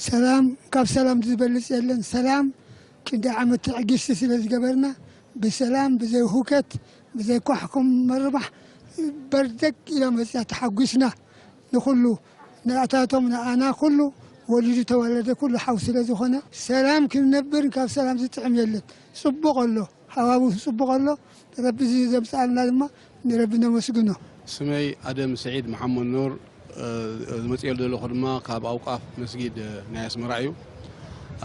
ሰላም ካብ ሰላም ዝበልጽ የለን። ሰላም ክንደይ ዓመት ትዕግስቲ ስለ ዝገበርና ብሰላም ብዘይ ሁከት ብዘይ ኳሕኩም መርባሕ በርደግ ኢላ መጽያ ተሓጒስና። ንኹሉ ንኣታቶም ንኣና ኩሉ ወሊዱ ተወለደ ኩሉ ሓው ስለ ዝኾነ ሰላም ክንነብር ካብ ሰላም ዝጥዕም የለን። ጽቡቕ ኣሎ፣ ሃዋሁ ጽቡቕ ኣሎ። ረቢ እዚ ዘምጽኣልና ድማ ንረቢ ነመስግኖ። ስመይ ኣደም ስዒድ መሓመድ ኑር፣ እ፣ ዝመጽኤሉ ዘለኹ ድማ ካብ ኣውቃፍ መስጊድ፣ እ፣ ናይ ኣስመራ እዩ።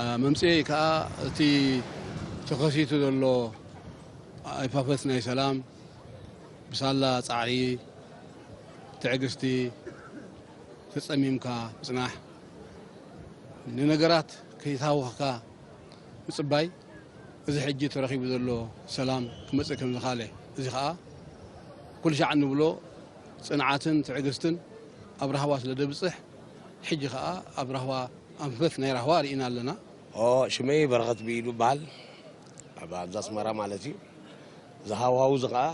እ፣ መምጽኤይ ከኣ እቲ ተኸሲቱ ዘሎ ኣይፋፈት ናይ ሰላም ብሳላ ጻዕሪ፣ ትዕግስቲ፣ ተጸሚምካ ምጽናሕ፣ ንነገራት ከይታወኽካ ምጽባይ፣ እዚ ሕጂ ተረኺቡ ዘሎ ሰላም ክመጽእ ከም ዝኻለ፣ እዚ ኸኣ ኩሉ ሻዕ እንብሎ ጽንዓትን ትዕግስትን ኣብ ራህዋ ስለ ደብጽሕ፣ ሕጂ ኸኣ ኣብ ራህዋ ኣንፈት ናይ ራህዋ ርኢና ኣለና። ኦ፣ ሽመይ በረኸት ብኢዱ ይበሃል። ኣብ፣ ኣብዚ ኣስመራ ማለት እዩ። እዚ ሃዋሁ እዚ ኸኣ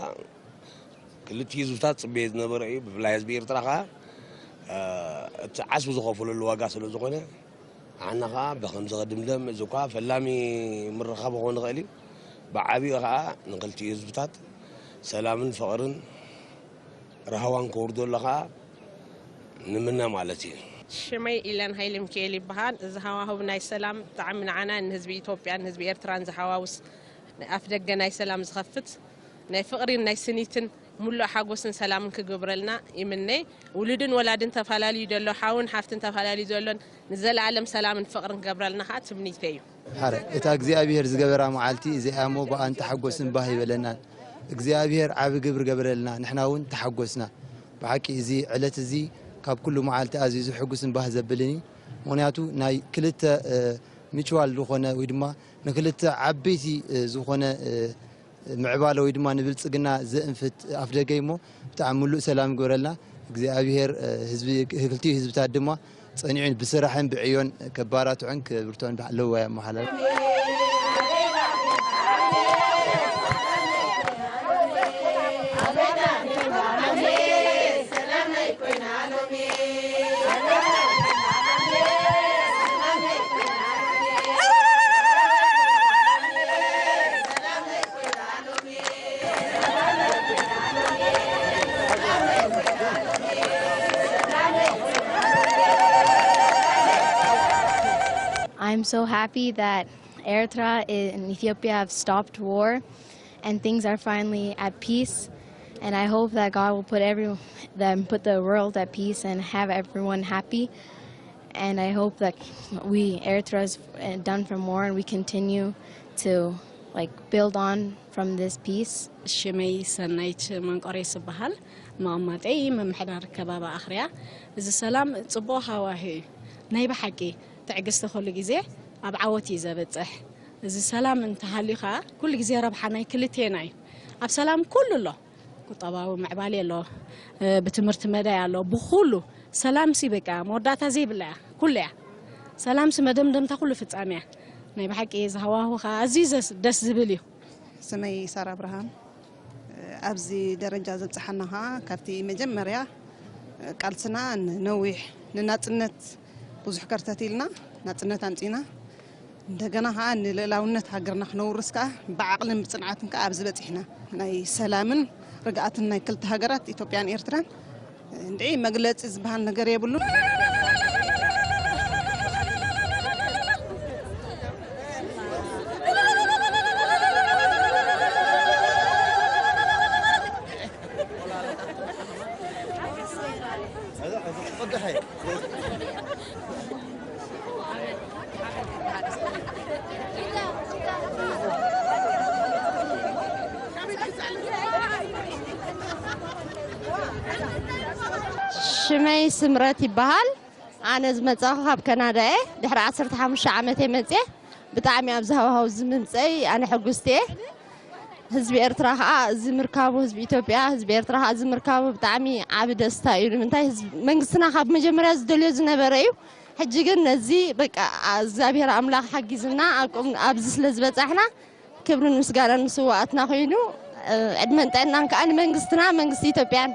ክልቲኡ ህዝብታት ጽበዮ ዝነበረ እዩ። ብፍላይ ህዝቢ ኤርትራ ኸኣ፣ እ፣ እቲ ዓስቢ ዝኸፈለሉ ዋጋ ስለ ዝኾነ፣ ንዓና ኸኣ ብኸምዚ ክድምደም፣ እዚ እኳ ፈላሚ ምርኻብ ክኾን ይኽእል እዩ። ብዓቢኡ ኸኣ ንክልቲኡ ህዝብታት ሰላምን ፍቕርን ራህዋን ከውርደሉ ኸኣ ንምነ ማለት እዩ። ሽመይ ኢለን ሃይለ ሚካኤል ይበሃል። እዚ ሃዋህው ናይ ሰላም ብጣዕሚ ንዓና ንህዝቢ ኢትዮጵያን ንህዝቢ ኤርትራን ዝሃዋውስ፣ ኣፍ ደገ ናይ ሰላም ዝኸፍት፣ ናይ ፍቕሪን ናይ ስኒትን ምሉእ ሓጎስን ሰላምን ክገብረልና ይምነ። ውሉድን ወላድን ተፈላለዩ ዘሎ፣ ሓውን ሓፍትን ተፈላለዩ ዘሎን ንዘለኣለም ሰላምን ፍቕርን ክገብረልና ኸኣ ትምኒተይ እዩ። ሓረ እታ እግዚኣብሄር ዝገበራ መዓልቲ እዚኣ እሞ ብኣን ተሓጎስን ባህ ይበለናን። እግዚኣብሄር ዓቢ ግብሪ ገበረልና፣ ንሕና እውን ተሓጎስና። ብሓቂ እዚ ዕለት እዚ ካብ ኩሉ መዓልቲ ኣዝዩ ዝሕጉስን ባህ ዘብልን እዩ። ምኽንያቱ ናይ ክልተ፣ እ፣ ሚቹዋል ዝኾነ ወይ ድማ ንክልተ ዓበይቲ፣ እ፣ ዝኾነ፣ እ፣ ምዕባለ ወይ ድማ ንብልጽግና ዘእንፍት ኣፍደገ እዩ እሞ ብጣዕሚ ምሉእ ሰላም ይግበረልና። እግዚኣብሄር፣ እ፣ ህዝቢ፣ ክልቲኡ ህዝብታት ድማ ጸኒዑን ብስራሕን ብዕዮን ከባራትዖን ክብርትዖን ኣለዎ እያ ኣመሓላልፍ። I'm so happy that Eritrea and Ethiopia have stopped war and things are finally at peace. And I hope that God will put every them put the world at peace and have everyone happy. And I hope that we Eritrea is uh, done from war and we continue to like build on from this peace. ሽመይ ሰናይት መንቆሬስ ይበሃል። መቐመጠይ ምምሕዳር ከባቢ ኣኽርያ። እዚ ሰላም ጽቡቕ ሃዋህው እዩ። ናይ ብሓቂ ትዕግስቲ ኩሉ ግዜ ኣብ ዓወት እዩ ዘብጽሕ። እዚ ሰላም እንተሃልዩ ኸኣ ኩሉ ግዜ ረብሓ ናይ ክልቴና እዩ። ኣብ ሰላም ኩሉ ኣሎ። ቁጠባዊ ምዕባለ ኣሎ፣ እ፣ ብትምህርቲ መዳይ ኣሎ፣ ብኹሉ ሰላምሲ በቃ መወዳእታ ዘይብላ እያ፣ ኩሉ እያ። ሰላምሲ መደምደምታ ኩሉ ፍጻሜ እያ። ናይ ብሓቂ እዚ ሃዋህው ኸኣ ኣዝዩ ዘስ-፣ ደስ ዝብል እዩ። ስመይ ሳራ ኣብርሃም። ኣብዚ ደረጃ ዘብጽሓና ኸኣ ካብቲ መጀመርያ ቃልስና ንነዊሕ ንናጽነት ብዙሕ ከርተት ኢልና ናጽነት ኣምጺና፣ እንደገና ኸኣ ንልእላውነት ሃገርና ክነውርስ ከኣ ብዓቕልን ብጽንዓትን ከኣ ኣብዚ በጺሕና። ናይ ሰላምን ርግኣትን ናይ ክልተ ሃገራት ኢትዮጵያን ኤርትራን እንድዒ መግለጺ ዝበሃል ነገር የብሉን። ሽመይ ስምረት ይበሃል። ኣነ ዝመጻኹ ካብ ካናዳ እየ። ድሕሪ ዓሰርተ ሓሙሽተ ዓመት እየ መጽየ። ብጣዕሚ ኣብዚ ሃዋህው እዚ ምምጸይ ኣነ ሕጉስቲ እየ። ህዝቢ ኤርትራ ኸኣ እዚ ምርካቡ፣ ህዝቢ ኢትዮጵያ፣ ህዝቢ ኤርትራ ኸኣ እዚ ምርካቡ ብጣዕሚ ዓቢ ደስታ እዩ። ንምንታይ ህዝቢ፣ መንግስትና ካብ መጀመርያ ዝደልዮ ዝነበረ እዩ። ሕጂ ግን ነዚ በቃ እግዚኣብሔር ኣምላኽ ሓጊዝና ኣብ ቁም-፣ ኣብዚ ስለ ዝበጻሕና ክብርን ምስጋናን ንስዋኣትና ኮይኑ፣ ዕድመን ጥዕናን ከኣ ንመንግስትና፣ መንግስቲ ኢትዮጵያን።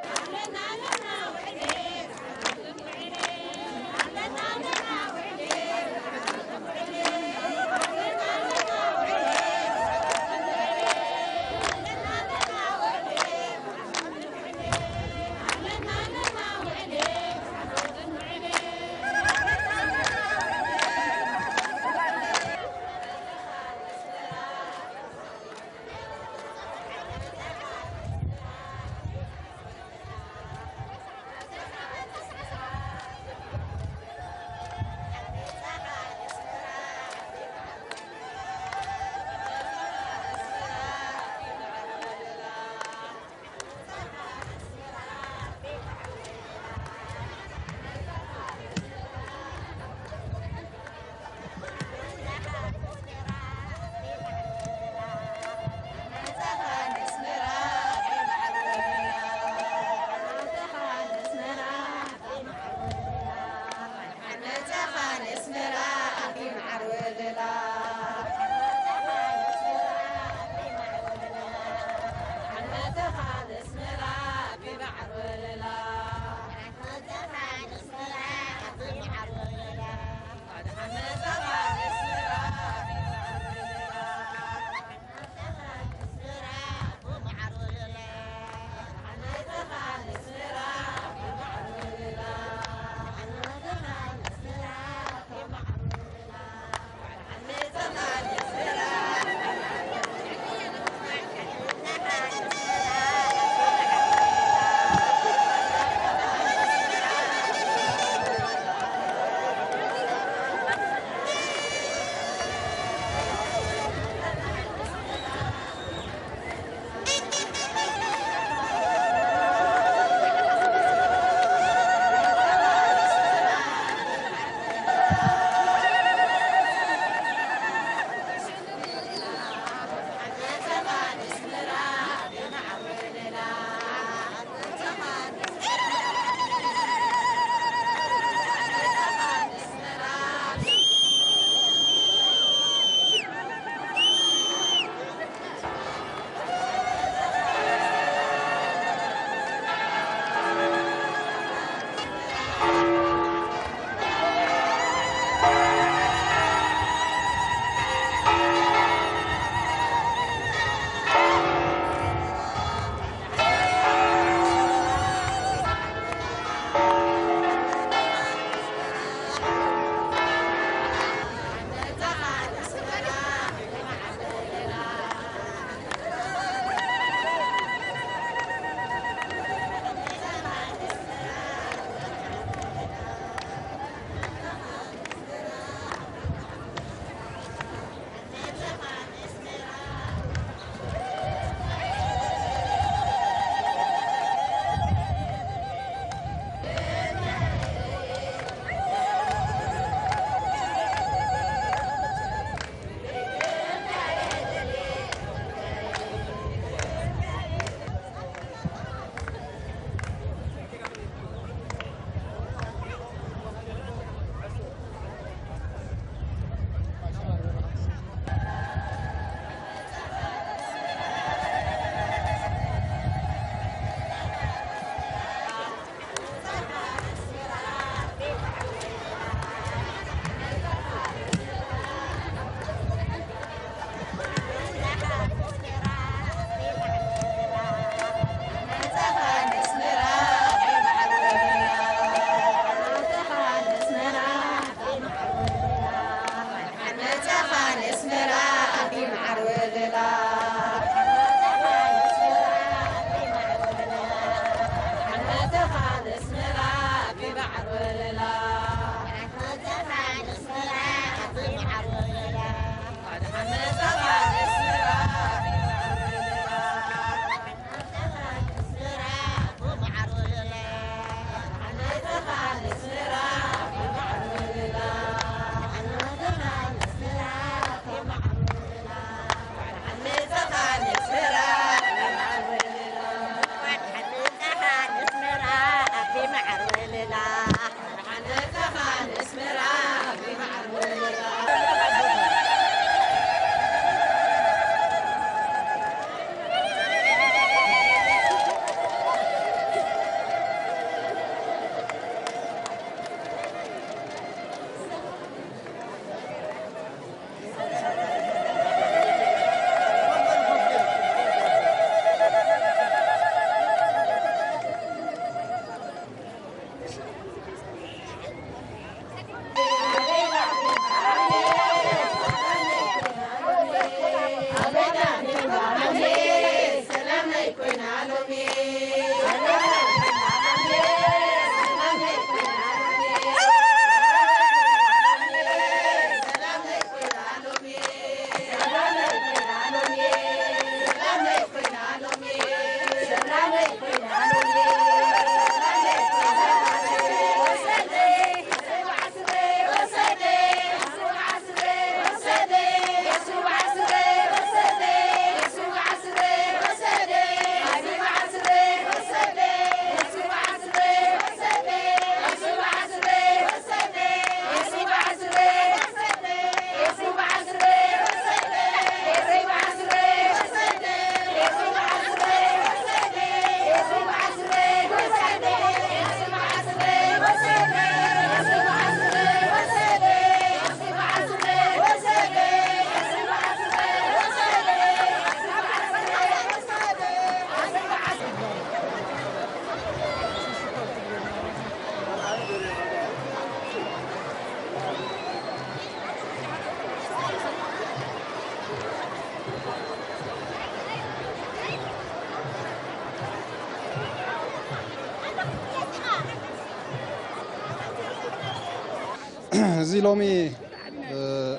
እዚ ሎሚ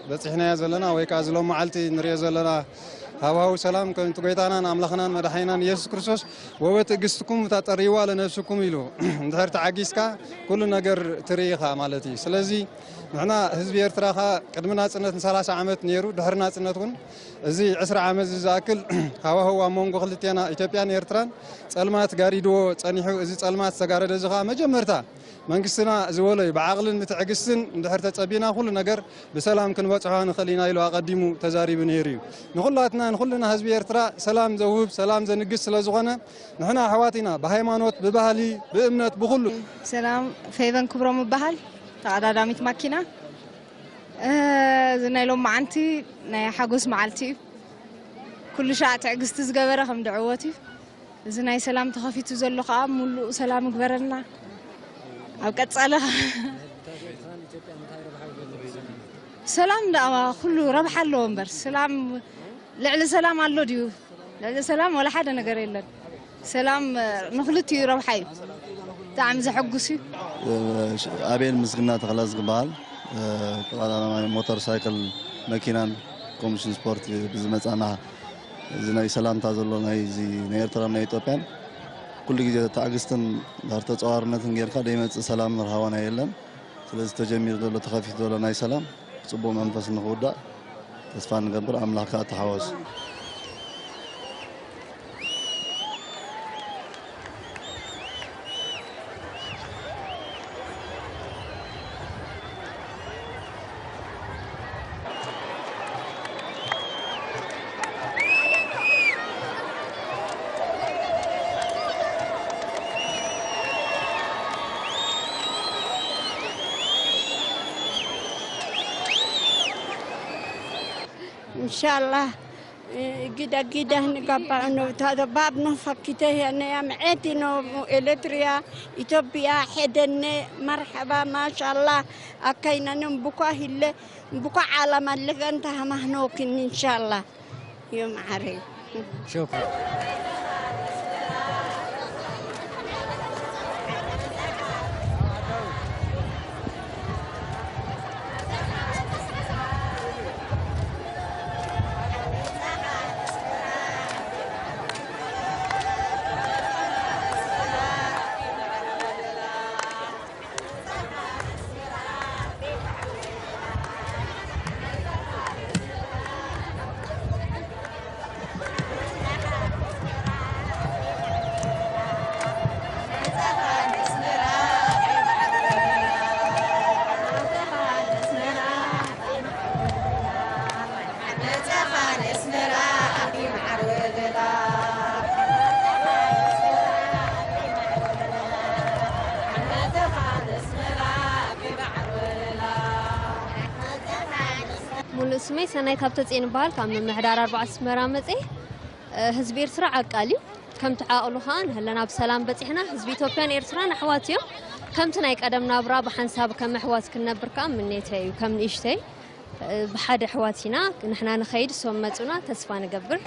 በፂሕናዮ ዘለና ወይ ከዓ እዚ ሎም መዓልቲ ንሪኦ ዘለና ሃዋህው ሰላም ከምቲ ጎይታናን ኣምላኽናን መድሓኒናን ኢየሱስ ክርስቶስ ወበትዕግስትኩም እታ ጠሪዋ ለነብስኩም ኢሉ። እንድሕር ተዓጊስካ ኩሉ ነገር ትርኢ ኢኻ ማለት እዩ። ስለዚ ንሕና ህዝቢ ኤርትራ ኸዓ ቅድሚ ናጽነት ን30 ዓመት ነይሩ፣ ድሕሪ ናጽነት እውን እዚ ዕስራ ዓመት እዚ ዝኣክል ሃዋህው ኣብ መንጎ ክልቴና ኢትዮጵያን ኤርትራን ጸልማት ጋሪድዎ ጸኒሑ። እዚ ጸልማት ዝተጋረደ እዚ ኸዓ መጀመርታ መንግስትና ዝበሎ እዩ። ብዓቕልን ብትዕግስትን እንድሕር ተጸቢና ኩሉ ነገር ብሰላም ክንበጽሖ ንኽእል ኢና ኢሉ ኣቐዲሙ ተዛሪቡ ነይሩ እዩ። ንኹላትና ንኹልና ህዝቢ ኤርትራ ሰላም ዘውህብ ሰላም ዘንግስ ስለ ዝኾነ ንሕና ኣሕዋት ኢና። ብሃይማኖት፣ ብባህሊ፣ ብእምነት፣ ብኹሉ። ሰላም፣ ፌቨን ክብሮም እበሃል፣ ተቐዳዳሚት ማኪና። እ፣ እዚ ናይ ሎማዓንቲ ናይ ሓጎስ መዓልቲ እዩ። ኩሉ ሻዕ ትዕግስቲ ዝገበረ ከም ድዕወት እዩ። እዚ ናይ ሰላም ተኸፊቱ ዘሎ ከዓ ሙሉእ ሰላም ይግበረልና። ኣብ ቀጻሊ ኸ ሰላም ደኣ ኩሉ ረብሓ ኣለዎ እምበር፣ ሰላም ልዕሊ ሰላም ኣሎ ድዩ? ልዕሊ ሰላም ወላ ሓደ ነገር የለን። ሰላም፣ እ፣ ንኽልቲኡ ረብሓ እዩ። ብጣዕሚ ዘሐጉስ እዩ። እ፣ ኣቤል ምስግና ተኽለ ዝግበሃል፣ እ፣ ተቐዳዳማይ ሞተር ሳይክል መኪናን ኮሚሽን ስፖርት ብዝመጻና እዚ ናይ ሰላምታ ዘሎ ናይ እዚ ናይ ኤርትራን ናይ ኢትዮጵያን ኩሉ ግዜ ተዕግስትን ዳር ተጸዋርነትን ጌርካ ደይመጽእ ሰላም ርሃዋና የለን። ስለዚ ተጀሚሩ ዘሎ ተኸፊቱ ዘሎ ናይ ሰላም ብጽቡቕ መንፈስ ንኽውዳእ ተስፋ ንገብር። ኣምላኽ ከኣ ተሓወስ። ኢንሻላህ፣ እ፣ ጊዳ ጊዳ ንጋባዕ ነው። ታደ ባብ ነው ፈኪተ ያነ ያም ዔቲ ነው ኤሌትሪያ ኢትዮጵያ ሄደነ። መርሐባ ማሻላህ። ኣካይነንም ቡኳ ሂለ ቡኳ ዓላማ ለገን ተሃማህኖክን ኢንሻላህ። ዮም ዓረይ። ሹክራን። ሙሉእ ስመይ ሰናይት ሃብተጽዮን ይበሃል። ካብ ምምሕዳር ኣርባዕተ ኣስመራ መጽየ። እ፣ ህዝቢ ኤርትራ ዓቃል እዩ። ከምቲ ዓቕሉ ኸኣ ንህለና ብሰላም በጺሕና። ህዝቢ ኢትዮጵያን ኤርትራን ኣሕዋት እዮም። ከምቲ ናይ ቀደም ናብራ ብሓንሳብ ከም ኣሕዋት ክንነብር ከኣ ምኔተይ እዩ። ከም ንእሽተይ፣ እ፣ ብሓደ ኣሕዋት ኢና። ንሕና ንኸይድ፣ እሶም መጹና፣ ተስፋ ንገብር።